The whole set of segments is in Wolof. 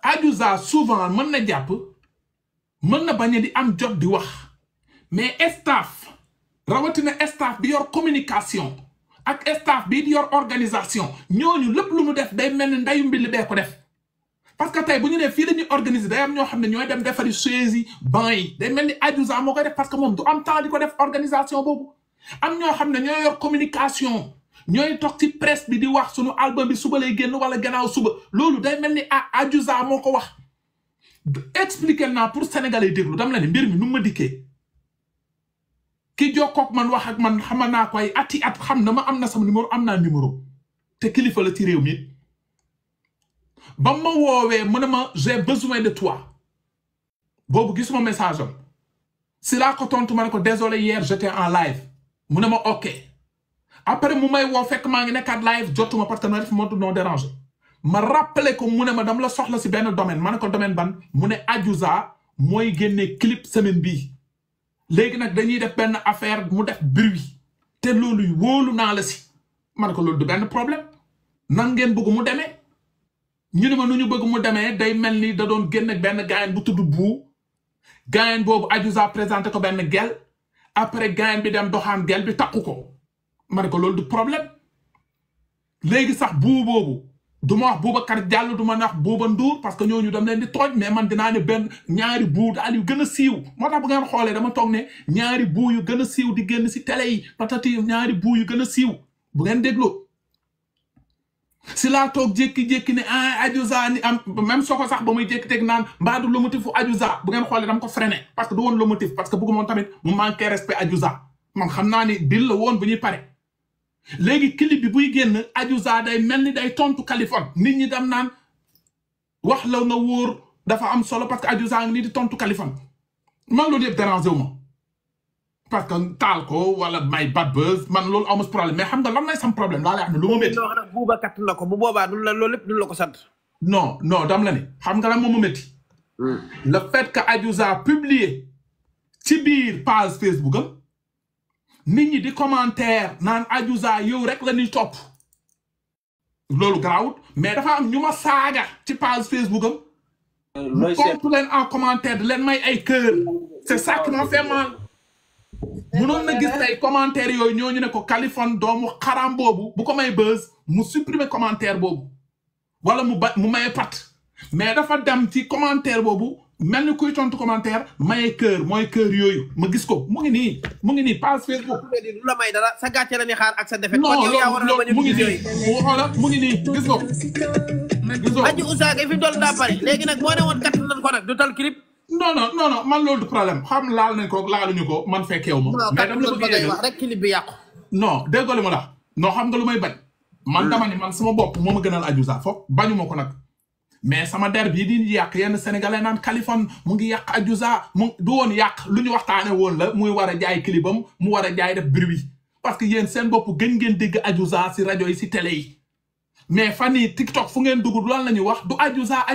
Adiouza souvent mën na jàpp mën na bañ a di am jot di wax mais staff rawatina staff bi yor communication ak staff bi di yor organisation ñooñu lépp lu mu def day mel ni ndayu mbili bee ko def parce que tey bu ñu nee fii dañuy organiser day am ñoo xam ne ñooy dem defari chaise yi banc yi day mel ni Adiouza moo koy def parce que moom du am temps di ko def organisation boobu am ñoo xam ne ñooy yor communication ñooy toog ci presse bi di wax sunu album bi suba lay génn wala gannaaw suba loolu day mel ni Adiouza moo ko wax expliquer naa pour sénégalais déglu dam la ne mbir mi nu ma dikkee ki jokkoog man wax ak man xama naa ko ay ati at xam na ma am na sama numéro am naa numéro te kilifa la ci réew mi ba ma woowee mu ne ma j'ai besoin de toi boobu gisuma message am si laa ko tontu ma ne ko désolé hier j'étais en live mu ne ma ok après mu may woo fekk maa ngi nekkaat live jotuma parce que ma def mode non dérangé ma rappelé ko mu ne ma dama la soxla si benn domaine ma ne ko domaine ban mu ne Adiouza mooy génne clip semaine bii léegi nag dañuy def benn affaire mu def bruit te loolu wóolu naa la si ma ne ko loolu du benn problème nan ngeen bëgg mu demee ñu ne ma nu ñu bëgg mu demee day mel ni da doon génne benn gaayen bu tudd buu gaayen boobu Adiouza présenté ko benn gel après gaayen bi dem doxaan gel bi takku ko ma ne ko loolu du problème léegi sax buu boobu du ma wax Boubacar Diallo du ma wax Bouba Ndour parce que ñooñu dam leen di tooj mais man dinaa ne benn ñaari buu daal yu gën a siiw moo tax bu ngeen xoolee dama toog ne ñaari buu yu gën a siiw di génn si télé yi patati ñaari buu yu gën a siiw bu ngeen dégloo si laa toog jékki-jékki ne Adiouza ni am même soo ko sax ba muy jékki-teg naan mbaa du lomotif fu Adiouza bu ngeen xoolee dama ko freiné parce que du woon lomotif parce que bëgg moom tamit mu manqué respect Adiouza man xam naa ni dil la woon bu ñuy pare léegi clip bi buy génn Adiouza day mel ni day tontu Kaliphone nit ñi dem naan wax la nga wóor dafa am solo parce que Adiouza ngi nii di tontu Kaliphone man loolu yëpp dérangé wu ma parce que taal ko wala may bad buzz man loolu amus problème mais xam nga lan lay sam problème laa lay wax ne lu ma métti. non nag buuba kat na ko bu boobaa du la loolu lépp du la ko sant. non dam la ni xam nga lan moo ma métti. le fait que Adiouza publier ci biir page Facebook am nit ñi di commentaire naan Adiouza yow rek la ñuy topp loolu garaawut mais dafa am ñu ma saaga ci page Facebook am. looy seet leen en commentaire di leen may ay cœur c'est ça qui m'a fait mal. mënoon na gis ay commentaire yooyu ñooñu ne ko Kaliphone doomu xaram boobu bu ko may buzz mu supprimer commentaire boobu wala mu maye pat mais dafa dem ci commentaire boobu mel ni kuy tontu commentaire maye cœur mooy cœur yooyu ma gis ko mu ngi nii page Facebook. du la may dara sa gàcce la ni xaar ak sa defet. non loolu mu ngi nii mu ngi nii gis ko. Adiouza fi mu doon daa pare léegi nag boo ne woon kat nañ ko nag du tal clip. non man loolu du problème xam laal nañ ko laaluñu ko man fekkeewu ma. mais dama la bëgg wax rek clip bi yàqu. non déggoo li ma la non xam nga lu may bañ. man dama ni man sama bopp moo ma gënal Adiouza foog bañu ma ko nag. mais sama der bii di yàq yenn sénégalais naan Kaliphone mu ngi yàq Adiouza mu du woon yàq lu ñu waxtaane woon la muy war a jaay clipam mu war a jaay def bruit parce que yéen seen bopp gën ngeen dégg Adiouza si rajo yi si télé yi mais fan yii TikTok fu ngeen dugg lan la ñuy wax du Adiouza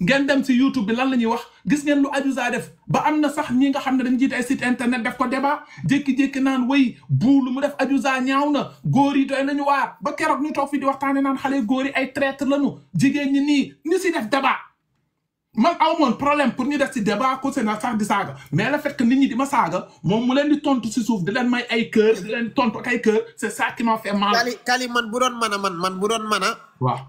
ngeen dem si YouTube bi lan la ñuy wax gis ngeen lu Adiouza def ba am na sax ñi nga xam ne dañu jiite ay site internet def ko débat jékki-jékki naan way bu lu mu def Adiouza ñaaw na góor yi doy nañu waar ba keroog ñu toog fi di waxtaane naan xale góor yi ay traître lañu jigéen ñi nii ñu si def débat man aw moon problème pour ñu def si débat ko seen sax di saaga mais le fait que nit ñi di ma saaga moom mu leen di tontu si suuf di leen may ay cœur di leen tontu ak ay cœur c'est ça qui m'a fait mal. Kali man bu doon mën a man bu doon mën a. waaw.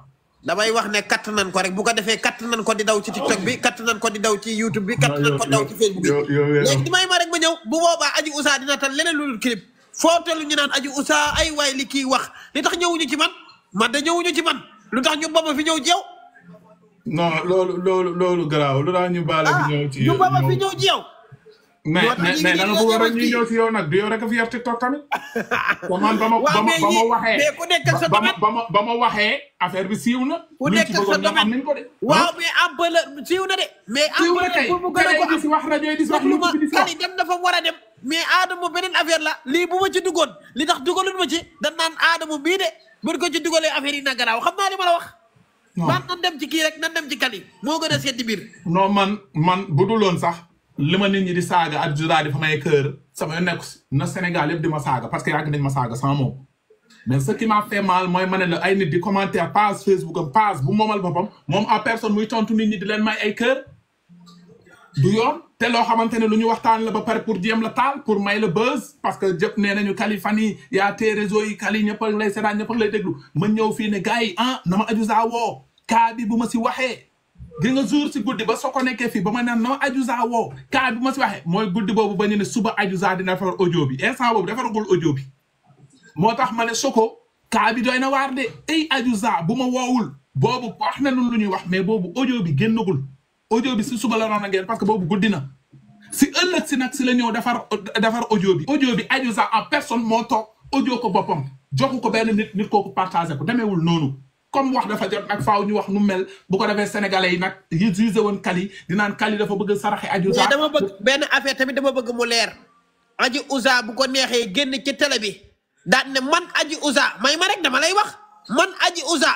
damay wax ne katt nañ ko rek bu ko defee katt nañ ko di daw ci TikTok bi katt nañ ko di daw ci YouTube bi katt nañ ko daw ci Facebook bi léegi di may ma rek ma ñëw bu boobaa Adiouza dina tal leneen lu dul clip foo tollu ñu naan Adiouza ay waay li kii wax li tax ñëwuñu ci man de ñëwuñu ci man lu tax ñu baba fi ñëw ci yow non loolu garaaw lu tax ñu baale fi ñëw ci ñu baba fi ñëw ci yow mais da nga bëgg rek ñu ñëw ci yow nag du yow rek a fi yor TikTok tamit te man ba ma waxee affaire bi siiw na. ku nekk sa domaine nañ ko de. waaw mais ampleur siiw na de. mais ampleur pour mu gën a ko am di si wax rajo yi di si wax lu di si wax dem dafa war a dem. mais Adamo beneen affaire la lii bu ma ci duggoon li tax dugalul ma ci dañ naan Adamo bii de bu ko ci dugalee affaire yi na garaaw xam naa li ma la wax. man nan dem ci kii rek nan dem ci Kali moo gën a seeti biir. non man bu dul woon sax. li ma nit ñi di saaga Adiouza dafa may kër sama yoon nekku si na Sénégal yëpp di ma saaga parce que yàgg nañ ma saaga sans moom mais ce qui m'a fait mal mooy ma ne la ay nit di commentaire page Facebook am page bu moomal boppam moom en personne muy tontu nit ñi di leen may ay kër du yoon te loo xamante ne lu ñu waxtaan la ba pare pour jéem la taal pour may la buzz parce que jëpp nee nañu Kaliphone yi yaa tee réseau yi Kali ñëpp ak lay seetaan ñëpp ak lay déglu ma ñëw fii ne gars yi na ma Adiouza woo kaa bi bu ma si waxee gi nga jour si guddi ba soo ko nekkee fii ba ma ne na ma Adiouza woo kaa bi bu ma si waxee mooy guddi boobu ba ñu ne suba Adiouza dina defar audio bi instant boobu defaragul audio bi moo tax ma ne soko kaa bi doy na waar de ay Adiouza bu ma woowul boobu wax na lu ñuy wax mais boobu audio bi génnagul audio bi si suba la noon a ngeen parce que boobu guddi na si ëllëg si nag si la ñëw defar audio bi Adiouza en personne moo toog audio ko boppam joxu ko benn nit kooku partagé ko demeewul noonu comme wax dafa jot nag faaw ñu wax nu mel bu ko defee sénégalais yi nag yi jugé woon Kali dinaan Kali dafa bëgg saraxe Adiouza dama bëgg benn affaire tamit dama bëgg mu leer Adiouza bu ko neexee génn ci télé bi daan ne man Adiouza may ma rek dama lay wax man Adiouza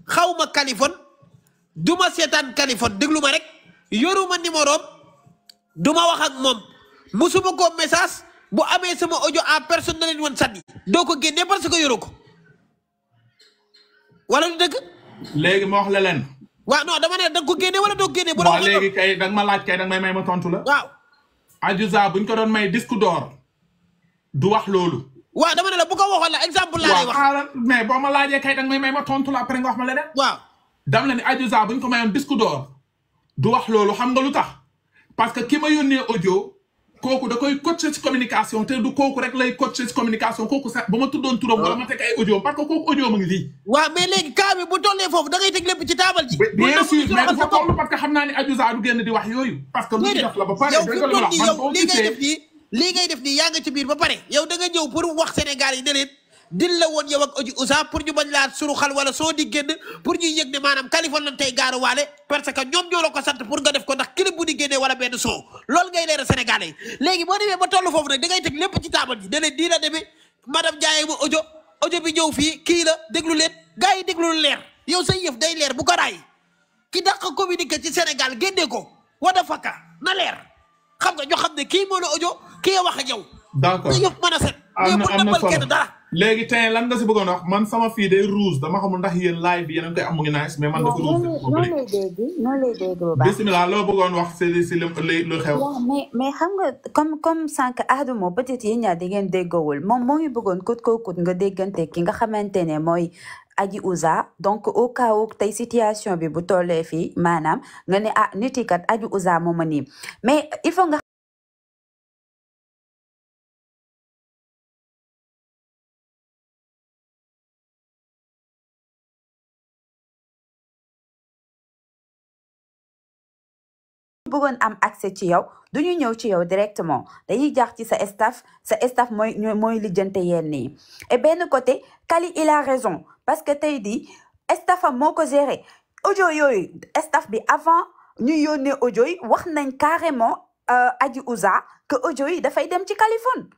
xaw ma Kaliphone du ma seetaan Kaliphone déglu ma rek yoruma numéro duma wax ak moom musuma ko message bu amee sama audio en personne na leen woon sànni doo ko génnee parce que yoru ko wala du dëgg. léegi ma wax la leen. waaw non dama ne da nga ko génnee wala doo ko génnee. waaw léegi kay da nga ma laaj kay da nga may ma tontu la. waaw. Adiouza buñ ko doon may disque d'or du wax loolu. waaw dama ne la bu ko waxoon la exemple laa lay wax. waaw mais boo ma laajee kay da nga may ma tontu la après nga wax ma leneen. waaw. dam la ni Adiouza buñ ko mayoon disque d'or du wax loolu xam nga lu tax parce que ki ma yónnee audio kooku da koy coacher ci communication te du kooku rek lay coacher ci communication kooku sax ba ma tuddoon turam wala ma teg ay audio parce que kooku audio mu ngi fii. waaw mais léegi cas bi bu tollee foofu da ngay teg lépp ci taabal ji. bien sûr mais dafa toll parce que xam naa ni Adiouza du génn di wax yooyu. parce que lu ñu def la ba pare. yow lii ngay def nii yaa nga ci biir ba pare yow da nga ñëw pour wax Sénégal yi ne leen dil la woon yow ak Adiouza pour ñu bañ laa suru xal wala soo di génn pour ñuy yëg ne maanaam Kaliphone lan tey gaaruwaale parce que ñoom ñoo la ko sant pour nga def ko ndax clip bu di génnee wala benn son loolu ngay leeral Sénégalais yi léegi boo demee ba toll foofu nag da ngay teg lépp ci taabal ji ne leen dii la demee madame Ndiaye ma audio bi ñëw fii kii la déglu leen gars yi déglu leer yow sa yëf day leer bu ko raay ki dàq communiqué ci Sénégal génnee ko wada fakka na leer xam nga ñoo xam ne kii moo la audio kii wax ak yow. d'accord yëf mën a set. am na solo kenn dara. léegi tey lan nga si bëggoon wax man sama fii day rouge dama xamul ndax yéen live bi yéen a ngi koy am mu ngi nice mais man dafa rouge. noonu lay dégg bu baax. bisimilah loo bëggoon wax si lu xew. mais xam nga comme sànq Adamo peut-être yéen ñaar di ngeen déggoowul moom moo ngi bëggoon kut nga déggante ki nga xamante ne mooy Adiouza donc au cas où tey situation bi bu tollee fii maanaam nga ne nit yi kat Adiouza moom a nii mais il faut nga. bëggoon am accès ci yow duñu ñëw ci yow directement dañuy jaar ci sa staff mooy lijjante yenn yi et benn côté Kali il a raison parce que tey di staff am moo ko géré audio yooyu staff bi avant ñu yónnee audio yi wax nañ carrément Adiouza que audio yi dafay dem ci Kaliphone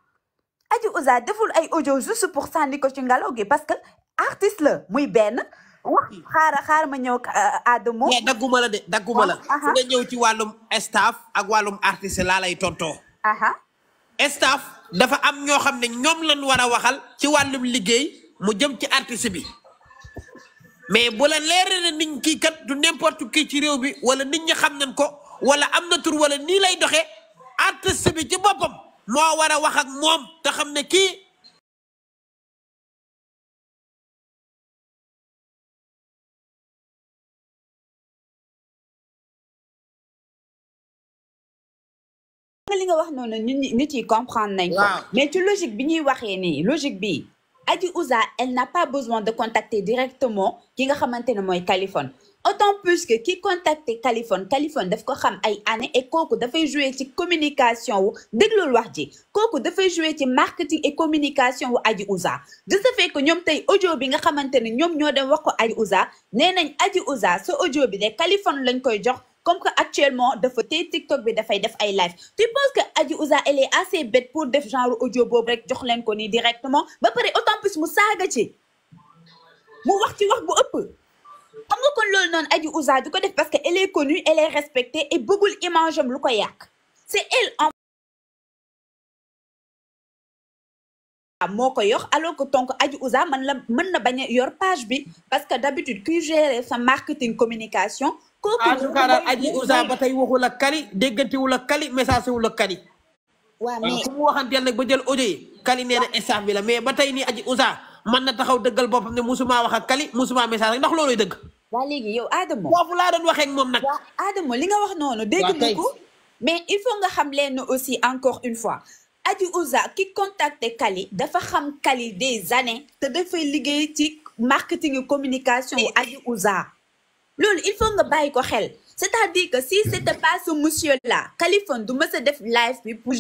Adiouza deful ay audio juste pour sànni ko ci ngelaw gi parce que artiste la muy benn wax xaaral ma ñëw Adamo. mais dagguma la de dagguma la. fu nga ñëw ci wàllum staff ak wàllum artiste laa lay tontoo. staff dafa am ñoo xam ne ñoom lañ war a waxal ci wàllum liggéey mu jëm ci artiste bi mais bu la leeree ne nit kii kat du n'importe qui ci réew bi wala nit ñi xam nañ ko wala am na tur wala nii lay doxee artiste bi ci boppam moo war a wax ak moom te xam ne kii. li nga wax noonu nit yi comprendre nañ ko mais ci logique bi ñuy waxee nii logique bi Adiouza elle n'a pas besoin de contacter directement ki nga xamante ne mooy Kaliphone autant plus que ki contacter Kaliphone daf ko xam ay années et kooku dafay jouer ci communication wu déglul wax ji kooku dafay jouer ci marketing et communication wu Adiouza de ce fait que ñoom tey audio bi nga xamante ne ñoom ñoo dem wax ko Adiouza nee nañ Adiouza sa audio bi de Kaliphone lañ koy jox comme que actuellement dafa tey TikTok bi dafay def ay live tu penses que Adiouza elle est assez bête pour def genre audio boobu rek jox leen ko nii directement ba pare autant plus mu saaga ci mu wax ci wax bu ëpp xam nga kon loolu noonu Adiouza du ko def parce que elle est connue elle est respectée et bëggul image am lu ko yàq c'est elle moo ko yor alors que donc Adji Ouza mën na bañ a yor page bi parce que d'habitude kuy gérer sa marketing communication. kooku en tout cas daal Adji Ouza ba tey waxul ak Kali déggantiwul ak Kali message wul ak Kali. waaw mais ku mu waxanteel nag ba jël audio yi Kali nee na staff bi la mais ba tey nii Adji Ouza mën na taxaw dëggal boppam ne musuma wax ak Kali musuma message rek ndax looloy dëgg. waa léegi yow Adamo. foofu laa doon waxee ak moom nag. waa Adamo li nga wax noonu. dégg nga ko mais il faut nga xam leen aussi encore une fois. Adji Ouza ki contacté Kali dafa xam Kali des années te dafay liggéey ci marketing et communication wu Adji Ouza loolu il faut nga bàyyi ko xel c'est-à-dire que si c'était pas ce monsieur là Kaliphone du mës a def live bi pour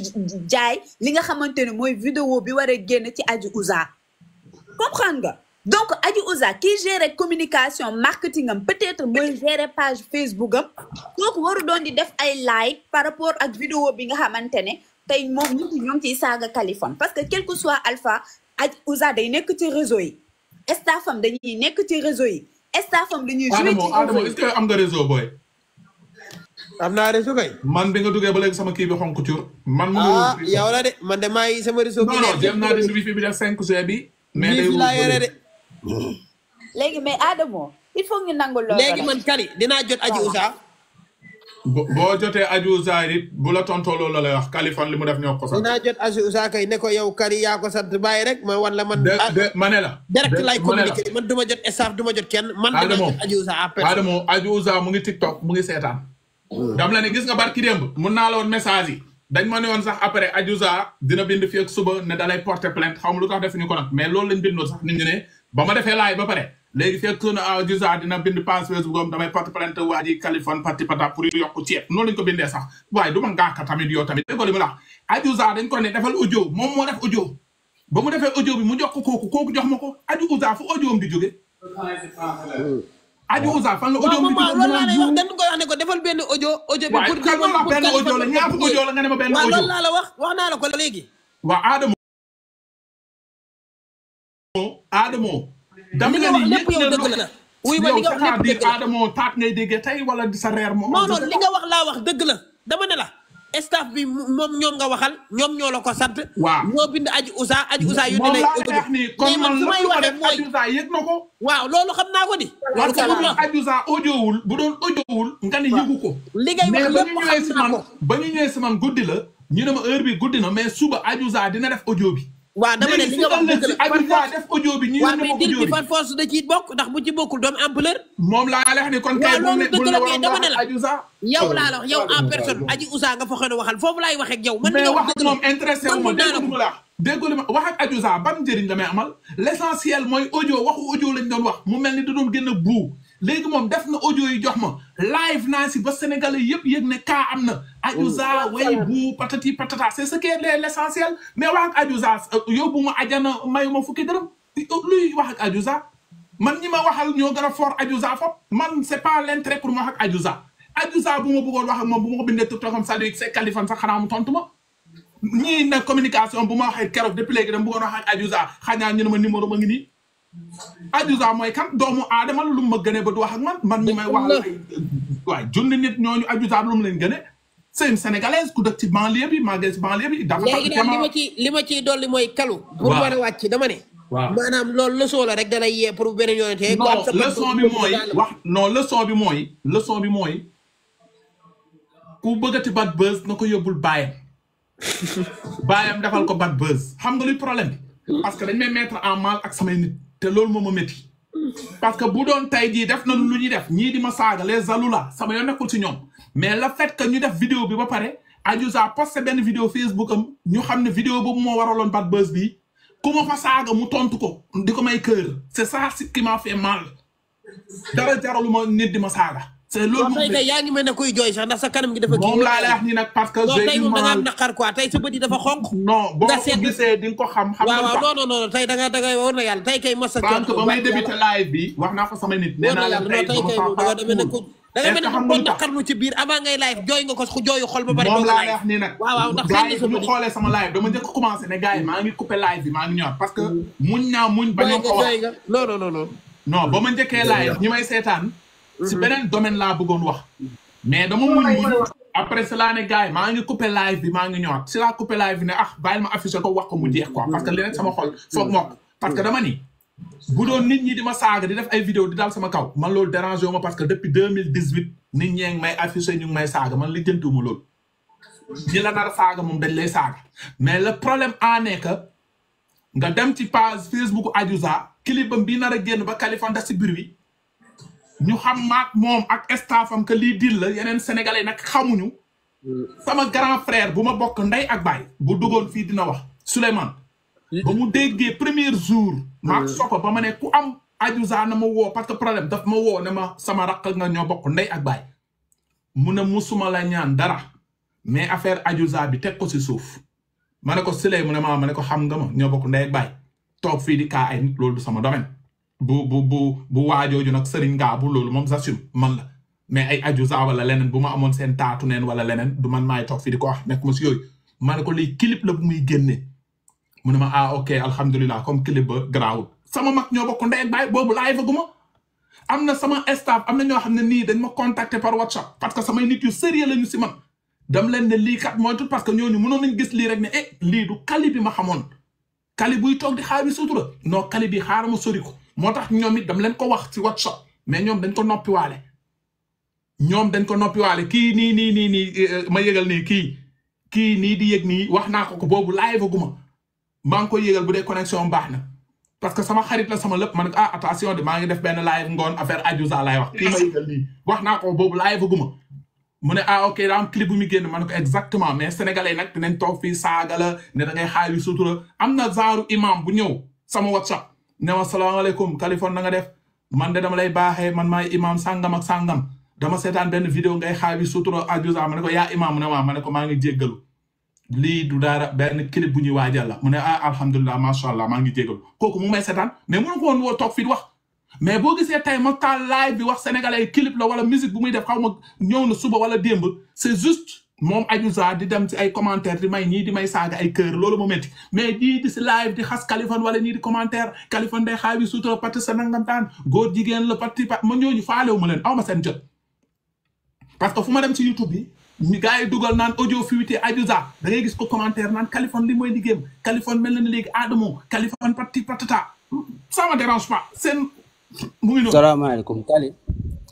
jaay li nga xamante ne mooy vidéo bi war a génn ci Adji Ouza comprendre nga donc Adji Ouza qui gère communication marketing am peut-être mooy gérer page Facebook am kooku waru doon di def ay like par rapport ak vidéo bi nga xamante ne tey moom nit ñoo ngi ciy saaga Kaliphone parce que quel que soit alpha Adji Ouza day nekk ci réseau yi staffam dañuy nekk ci réseau yi staffam dañuy jouer ci Adamo est-ce que am nga réseau booy. am naa réseau kay. man bi nga duggee ba léegi sama kii bi xonk cur. man mu ngi yow la de man de maa ngi sama réseau. non jéem naa di wifi bi def 5G bi. mais day laa yore de. léegi mais Adamo il faut ñu nangu loolu. léegi man Kali dinaa jot Adji Ouza. boo jotee Adji Ouza it bu la tontoo loolu la lay wax Kaliphone li mu def ñoo ko sant. dinaa jot Adji Ouza kay ne ko yow Kali yaa ko sant bàyyi rek ma wan la man. ma ne la. direct lay communiquer man du ma jot staff du ma jot kenn. man dinaa jot Adji Ouza à personne. Adamo Adji Ouza mu ngi TikTok mu ngi seetaan. dam la ne gis nga barki démb mun naa la woon message yi. dañ ma ne woon sax après Adji Ouza dina bind fii ak suba ne dalay porter plainte xaw ma lu tax defuñu ko nag mais loolu lañ bindoon sax nit ñi ne ba ma defee laay ba pare. léegi fekk na Adji Ouza dina bind page Facebook am damay porte plainte waa ji Kaliphone parti pata pour yokk ceeb noonu lañ ko bindee sax waaye du ma ngaaka tamit yow tamit dégg nga li mu la Adji Ouza dañ ko ne defal audio moom moo def audio ba mu defee audio bi mu jox ko kooku jox ma ko Adji Ouza fu audio am di jóge Adji Ouza fan la audio am di jóge loolu laa lay wax dañ koy wax ne ko defal benn audio bi pour kan la benn audio la ñaata audio la nga ne ma benn audio loolu laa la wax naa la ko léegi waa Adamo dama nga ni lépp yow dëgg la wuy ma li nga wax lépp dëgg la Adamo taat ngay déggee tey wala sa reer moom non li nga wax laa wax dëgg la dama ne la staff bi moom ñoom nga waxal ñoom ñoo la ko sant waaw ñoo bind Adji Ouza yu ne lay kon man la may waxe mooy Adji Ouza yëg na ko waaw loolu xam naa ko di parce que Adji Ouza audiowul bu doon audiowul nga ne yëgu ko li ngay wax lépp xam naa ko ba ñu ñëwee si man guddi la ñu ne ma heure bi guddi na mais suba Adji Ouza dina def audio bi waaw dama ne li nga wax dëgg la Adji Ouza def audio bi ñu ne ma audio bi par force da ciy bokk ndax bu ci bokkul doomu ampleur moom laa wax ni kon kay loolu dëgg la mais dama ne la Adji Ouza yow laa la wax yow en personne Adji Ouza nga fa xëy na waxal foofu laay waxee ak yow man mais wax ak moom intéressé wu ma déggu ma wax ak Adji Ouza ban njëriñ la may amal l'essentiel mooy audio waxu audio lañ doon wax mu mel ni da doon gën a buu léegi moom def na audio yi jox ma live naa si ba sénégalais yëpp yëg ne kaa am na Adji Ouza way bu patati patata c'est ce qui est l'essentiel mais wax ak Adji Ouza yóbbu ma ajana mayu ma fukki dërëm luy wax ak Adji Ouza man ñi ma waxal ñoo gën a fort Adji Ouza fop man c'est pas l'intérêt pour ma wax ak Adji Ouza Adji Ouza bu ma bëggoon wax ak moom bu ma ko bindee TikTok am sax c'est Kaliphone sax xanaa mu tontu ma ñii na communication bu ma waxee keroog depuis léegi dama bëggoon wax ak Adji Ouza xanaa ñu ne ma numéro ma ngi nii Adji Ouza mooy kan doomu aadama lu ma gënee ba du wax ak man ñi may wax waaye junni nit ñooñu Adji Ouza lu mu leen gënee c'est une sénégalaise ku dëkk ci banlieue bi màggee ci banlieue bi dafa léegi daal li ma ciy dolli mooy kalu pour war a wàcc dama ne maanaam loolu leçon la rek da lay yee pour beneen yoon te non leçon bi mooy wax non leçon bi mooy ku bëggati bad buzz na ko yóbbul baayam defal ko bad buzz xam nga luy problème bi parce que dañ may mettre en mal ak samay nit te loolu moo ma métti parce que bu doon tey jii def nañu lu ñuy def ñii di ma saaga les alula sama yoon nekkul ci ñoom mais le fait que ñu def vidéo bi ba pare Adji Ouza posté benn vidéo Facebook am ñu xam ne vidéo boobu moo waraloon bad buzz bi ku ma fa saaga mu tontu ko di ko may kër c'est ça qui m'a fait mal dara jaralu ma nit di ma saaga c'est loolu moom tey yaa ngi mel ne kuy jooy sax ndax sa kanam gi dafa kii moom laa lay wax ni nag parce que tey moom da nga am naqar quoi tey sa bët yi dafa xonq non boo ko gisee di nga ko xam waaw non tey da nga war na yàlla tey kay mos a ba may débuté live bi wax naa ko sama nit nee naa la tey kay da nga mel ne ko naqarlu ci biir avant ngay live jooy nga ko jooyu xol ba bari moom laa lay wax nii nag waaw ndax gars yi bu ñu xoolee sama live dama njëkk commencé ne gars yi maa ngi coupé live bi maa ngi ñëwaat parce que muñ naa muñ bañoo ko wax non ba ma njëkkee live ñi may seetaan si beneen domaine laa bëggoon wax mais dama muñ après cela ne gars yi maa ngi coupé live bi maa ngi ñëwaat si laa coupé live bi ne bàyyil ma affiché ko wax ko mu jeex quoi parce que li rek sama xol foog mokk parce que dama ni bu doon nit ñi di ma saaga di def ay vidéo di dal sama kaw man loolu dérangé wu ma parce que depuis 2018 nit ñee ngi may affiché ñu ngi may saaga man li jëntuwuma loolu ñi la nar a saaga moom dañ lay saaga mais le problème en est que nga dem ci page Facebook Adiouza clipam bii nar a génn ba Kaliphone def si biir wi ñu xam maak moom ak staffam que lii dil la yeneen sénégalais nag xamuñu sama grand frère bu ma bokk ndey ak baay bu duggoon fii dina wax Souleymane ba mu déggee premier jour maak soko ba ma ne ku am Adiouza na ma woo parce que problème daf ma woo ne ma sama raq nga ñoo bokk ndey ak baay mu ne musuma la ñaan dara mais affaire Adiouza bi teg ko si suuf ma ne ko Souley mu ne ma ne ko xam nga ma ñoo bokk ndey ak baay toog fii di kaa ay nit loolu du sama domaine bu waajooju nag sëriñ ngaa bu loolu moom j'assume man la mais ay Adiouza wala leneen bu ma amoon seen taatu neen wala leneen du man maay toog fii di ko wax nekk ma si yooyu ma ne ko lii clip la bu muy génnee mu ne ma ok alhamdulilah comme clip ba garaawul sama mag ñoo bokk ndey ak baay boobu laay faguma am na sama staff am na ñoo xam ne nii dañ ma contacter par WhatsApp parce que samay nit yu sérieux lañu si man dam leen ne lii kat mooy tout parce que ñooñu mënoon nañ gis lii rek ne lii du Kali bi ma xamoon Kali buy toog di xaar bi sutura non Kali bi xaaral ma sori ko moo tax ñoom it dam leen ko wax ci WhatsApp mais ñoom dañ ko noppiwaale kii nii ma yëgal nii kii nii di yëg nii wax naa ko boobu live guma maa ngi koy yëgal bu dee connexion baax na parce que sama xarit la sama lépp man attention de maa ngi def benn live ngoon affaire Adiouza laay wax kii ma yëgal nii wax naa ko boobu live guma mu ne ok daa am clip bu muy génn man ko exactement mais sénégalais nag dinañ toog fii saaga la ne da ngay xaar yu sutura am na genre imam bu ñëw sama WhatsApp ne ma salaamaaleykum Kaliphone na nga def man de dama lay baaxee man maay imam sangam ak sangam dama seetaan benn vidéo ngay xaar yu sutura Adiouza ma ne ko yaa imam mu ne ma ne ko maa ngi jéggalu lii du dara benn clip bu ñuy waajal la mu ne alhamdulilah macha allah maa ngi jéggalu kooku mu may seetaan mais mënu ko woon woo toog fii di wax mais boo gisee tey ma taal live bi wax sénégalais clip la wala musique bu muy def xaw ma ñëw na suba wala démb c'est juste moom Adiouza di dem ci ay commentaire di may ñii di may saaga ay kër loolu ma métti mais di si live di xas Kaliphone wala ñii di commentaire Kaliphone day xaawi sutura parti sa nangamtaan góor jigéen la parti ma ñooñu faalewu ma leen aw ma seen jot parce que fu ma dem ci YouTube bi ñu gars yi dugal naan audio fuité Adiouza da ngay gis ko commentaire naan Kaliphone li mooy liggéeyam Kaliphone mel na ni léegi Adamo Kaliphone parti patata ça me dérange pas seen mu ngi noonu. salaamaaleykum Kali.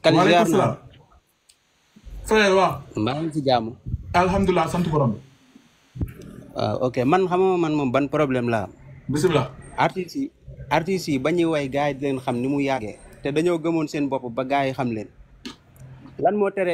Kali ziar naa. frère waaw. maa ngi ci jàmm. alhamdulilah sant borom bi. waaw ok man xam nga man moom ban problème la am. bisimilah. artistes yi ba ñuy way gars yi di leen xam ni mu yàggee. te dañoo gëmoon seen bopp ba gars yi xam leen. lan moo tere